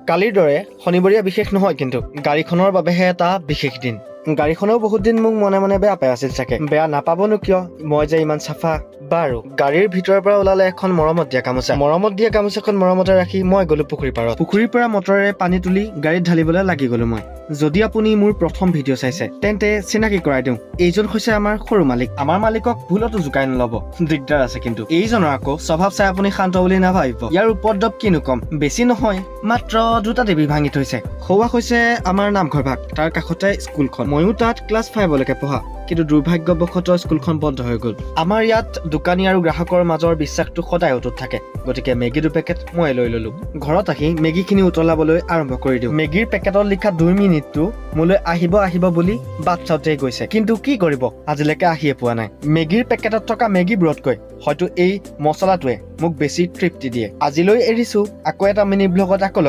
কালিৰ দৰে শনিবৰীয়া বিশেষ নহয়, কিন্তু গাড়ীখনৰ বাবেহে এটা বিশেষ দিন। গাড়ীখনেও বহুত দিন মোক মনে মনে বেয়া পাই আছিল চাগে। বেয়া নাপাবনো কিয়, মই যে ইমান চাফা। বাৰু, গাড়ীৰ ভিতৰৰ পৰা ওলালে এখন মৰমত দিয়া গামোচা। মৰমত দিয়া গামোচাখন মৰমতে ৰাখি মই গ'লো পুখুৰী পাৰত। পুখুৰীৰ পৰা মটৰেৰে পানী তুলি গাড়ীত ঢালিবলৈ লাগি গ'লো মই। যদি আপুনি মোৰ প্ৰথম ভিডিঅ' চাইছে, তেন্তে চিনাকি কৰাই দিওঁ। এইজন হৈছে আমাৰ সৰু মালিক। আমাৰ মালিকক ভুলতো জোকাই নল'ব, দিগদাৰ আছে। কিন্তু এইজনৰ আকৌ স্বভাৱ চাই আপুনি শান্ত বুলি নাভাবিব। ইয়াৰ উপদ্ৰৱ কিনো কম, বেছি নহয়, মাত্ৰ দুটা টিভি ভাঙি থৈছে। সৌৱা হৈছে আমাৰ নামঘৰ ভাগ, তাৰ কাষতে স্কুলখন। ময়ো তাত ক্লাছ 5লৈকে পঢ়া, কিন্তু দুৰ্ভাগ্যবশতঃ স্কুলখন বন্ধ হৈ গ'ল। আমাৰ ইয়াত দোকানী আৰু গ্ৰাহকৰ মাজৰ বিশ্বাসটো সদায় অটুট থাকে। গতিকে মেগী দুপেকেট মই লৈ ল'লো। ঘৰত আহি মেগীখিনি উতলাবলৈ আৰম্ভ কৰি দিওঁ। মেগীৰ পেকেটত লিখা 2 মিনিটটো মোলৈ আহিব আহিব বুলি বাট চাওঁতেই গৈছে, কিন্তু কি কৰিব, আজিলৈকে আহিয়ে পোৱা নাই। মেগীৰ পেকেটত থকা মেগীবোৰতকৈ হয়তো এই মছলাটোৱে মোক বেছি তৃপ্তি দিয়ে। আজিলৈ এৰিছো, আকৌ এটা মিনি ব্লগত আকৌ লগ